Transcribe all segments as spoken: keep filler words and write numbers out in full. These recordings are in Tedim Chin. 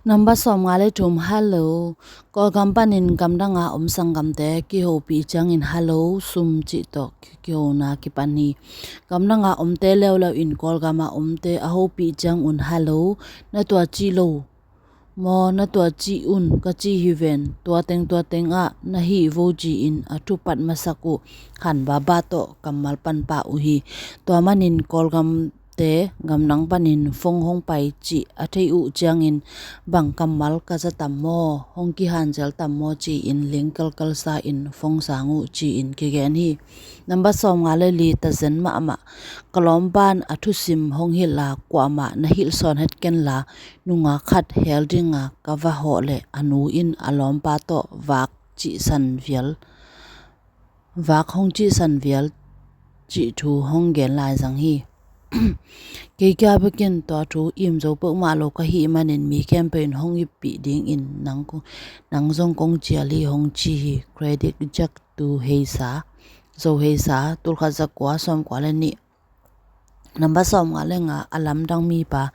Nambat sawm nga le thum, hello. Kawlgam panin gamdanga om sanggamte kihopih ciangin hello sum cih tawh kihona kipan hi. Gamdanga omte leuleu in Kawlgama omte a hopih ciangun hello, na tua cih lo maw, na tua cih un ka cih hi ven, tua teng tua teng ah na hih vo ci-in a thupat masak uh khan baba tawh kammal panpah uh hi. Tua manin Kawlgam te gamdang panin phone hong pai cih a theih uh ciangin bang kammal ka za tam maw, hong kihanzel tam maw ci-in ling kalkalsa in phone sang uh ci-in kigen hi. Nambat sawm nga le li, tazen mahmah. Ka lawmpan a thusim hong hilh a, kuamah na hilh sawn het ken la, nungak khat hel dinga ka va hawh leh a nu in a lawmpa tawh vak cihsan vial vak hong cihsan vial cih thu hong gen lai zang hi. Kei kia bekin tua thu im zo peuhmah lo ka hih manin mi khempeuh in hong ippih dingin nang, nang zong kong cial hi hong ci hi. Credit Jack tu heisa, zo heisa, tulkhat zakua sawmkua le nih. Nambat sawm nga le nga, a lamdang mipa.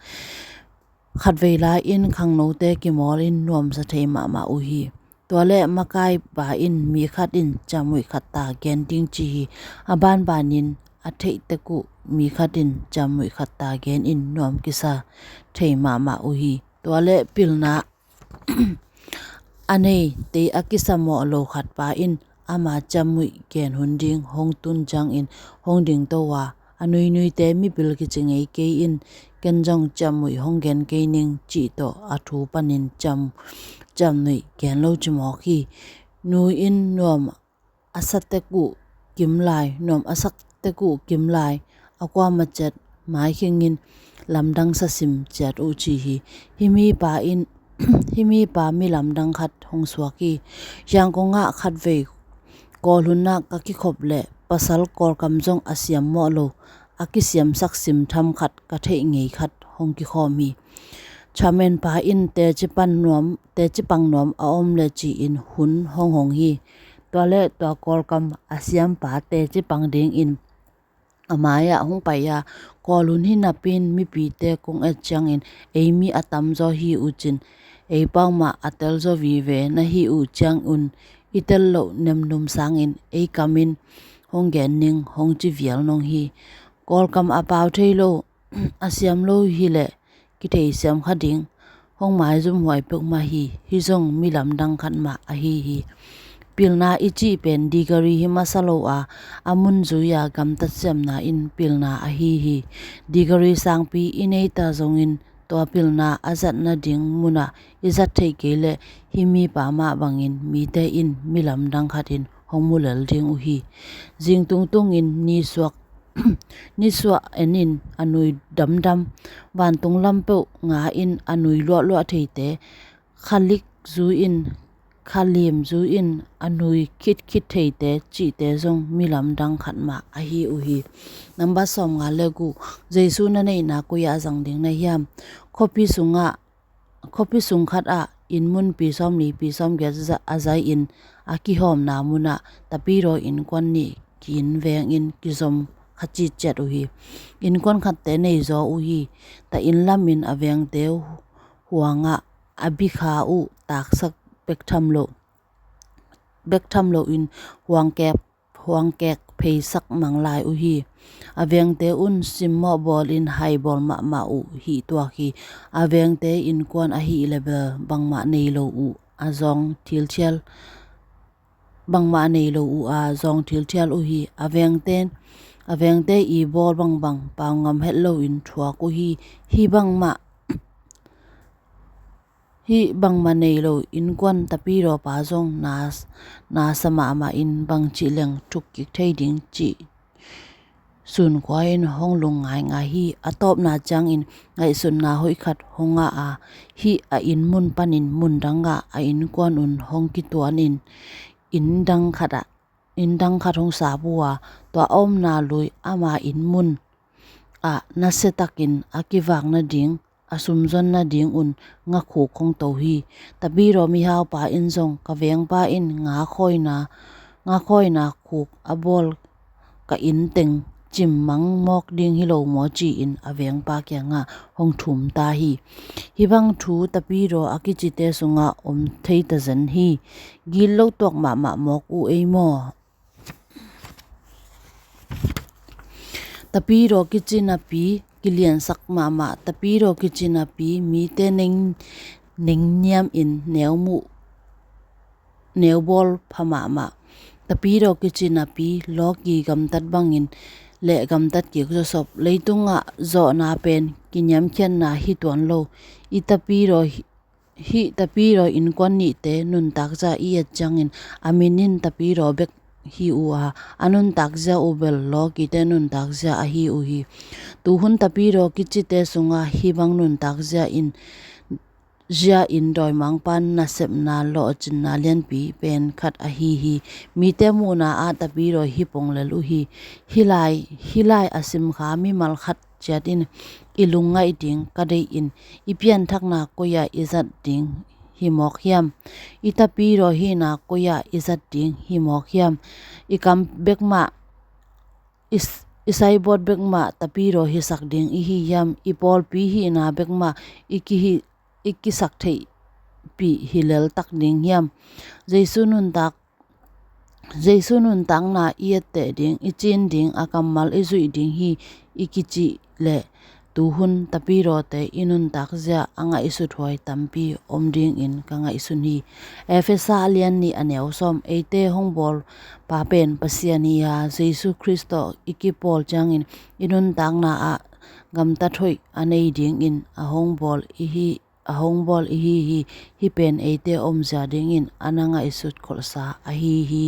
Khatvei lai in khangnote kimawl in nuamsa thei mahmah uh hi. Tua le makaipa in mi khat in ciamnuih khat ta gen ding ci hi. A banbanin a theih tek uh mi khat in ciamnuih khat ta gen in nuam kisa thei mahmah uh hi. Tua le pilna a nei tei a kisamawh lo khatpa in ama ciamnuih gen hun ding hong tun ciangin hong dingto a, a nuinuite mipil kici ngei kei in, ken zong ciamnuih hong gen kei ning cih tawh a thu panin ciam, ciamnuih gen lo ci mawk hi. Nu in nuam a sa tek uh kim lai, nuam a sak tek uh kim lai, a kuama ciat maikhingin lamdang sasim ciat uh ci hi. Hih mipa in, hih mipa mi lamdang khat hong suak hi. Hiangkong ah khatvei Kawl hunah ka kikhop leh pasal Kawlkam zong a siam mawh lo, a kisiamsak simtham khat ka theih ngei khat hong kikhawm hi. Chairman pa in teci pan nuam, teci pang nuam a om le ci-in hun hong hong hi. Tua le tua Kawlkam a siampa teci pang dingin a mai-ah hong pai a, Kawl hun hi napin mipite kong et ciangin ei mi a tamzaw hi uh cin, ei pau mah a telzaw vive na hi uh ciangun i tel loh nemnum sangin ei kamin hong gen ning hong ci vial nong hi. Kawlkam a pau thei lo, a siam lo hileh kithei siam kha ding, hong maizum huai peuhmah hi. Hih zong mi lamdang khat mah ahi hi. Pilna i cih pen degree hi masa lo a, a mun zui-a gamtat siamna in pilna ahi hi. Degree sangpi i neita zongin tua pilna a zat nading munah i zat theih kei leh hih mipa mah bangin mite in mi lamdang khat in hong mu lel ding uh hi. Zing tungtungin nisuak nisuah en in a nui damdam, vantung lam peuh nga in a nui luahluah theite, khalik zu in, khalim zu in a nui khitkhit theite cihte zong mi lamdang khat mah ahi uh hi. Nambat sawm nga le guk, Jesu na neihna koi-ah zang ding na hiam? Khuapi sungah khuapi sung khatah inn mun pi sawmli pi sawmgiat a zai-in a kihawmna munah tapidaw innkuan nih ki-inn vengin kizom kha citciat uh hi. Innkuan khatte neizaw uh hi. Ta inn lamin a vengte huangah a bikha uh taksak bek tham loh, bek tham loin huangkek huangkek pheisak mang lai uh hi. A vengte un simmawh bawlin haibawl mahmah uh hih tuak hi. A vengte innkuan ahih leh bel bangmah nei lo uh a zawng thilthial, bangmah nei lo uh a zawng thilthial uh hi. A vengte, a vengte i bawl bangbang pau ngam het loin thuak uh hi. Hih bangmah Hih bangmah nei lo innkuan tapidawpa zong na, nasa mahmah in bangci leng thukkik thei ding cih sunkhua in hong lung ngaingai hi. A tawpna ciangin ngaihsutna hoih khat hong ngah a, hih a inn mun panin mun dangah a innkuan un hong kituanin inn dang khatah, inn dang khat hong sap uh a, tua a omna lui ama inn mun ah nasiatakin a kivak nading, a sumzon nadingun ngakhuk hong to hi. Tapidaw mihaupa in zong ka vengpa in nga khawina, nga khawina khuk a bawl ka inn teng cimmang mawk ding hi lo maw, ci-in a vengpa kiangah hong thum ta hi. Hih bang thu tapidaw a kicite sungah om thei tazen hi. Gitlo tuak mahmah mawk uh ei maw? Tapidaw kici napi kiliansak mahmah, tapidaw kici napi mite neng nengniam in neu muh, neu bawl pha mahmah. Tapidaw kici napi lawki gamtat bangin le gamtat kik zawsop. Leitungah zawhna pen kiniamkhiatna hi tuan lo. I tapidaw hi, hih tapidaw innkuan nihte nuntakzia i et ciangin a min in tapidaw bek hi uh a, a nuntakzia uh bel lawkite nuntakzia ahi uh hi. Tuhun tapidaw kicite sungah hih bang nuntakzia in zia in dawimangpa nasepna lawhcinna lianpi pen khat ahi hi. Mite muhna ah tapidaw hi ponglel uh hi. Hih lai, hih lai a simkha mimal khat ciat in i lungngaih ding ka deih in, i pianthakna koi-ah i zat ding hi mawk hiam? I tapidaw hihna koi-ah i zat ding hi mawk hiam? I kam bekmah, i s-, i saibawt bekmah tapidaw hisak ding i hi hiam? I pawlpi hihna bekmah i kihi, i kisak theihpih hi leltak ding hiam? Jesu nuntak, Jesu nuntakna i etteh ding, i cin ding, a kammal i zuih ding hi i kicih leh tuhun tapidawte i nuntakzia a ngaihsut huai tampi om dingin ka ngaihsun hi. Efesa a lian nih a neu sawm. Eite hong bawl pa pen Pasian hi a, Jesu Khrist tawh i kipawl ciangin i nuntakna ah gamtat hoih a nei dingin a hong bawl i hi, a hong bawl i hi hi. Hih pen eite omzia dingin a na ngaihsut kholhsa ahi hi.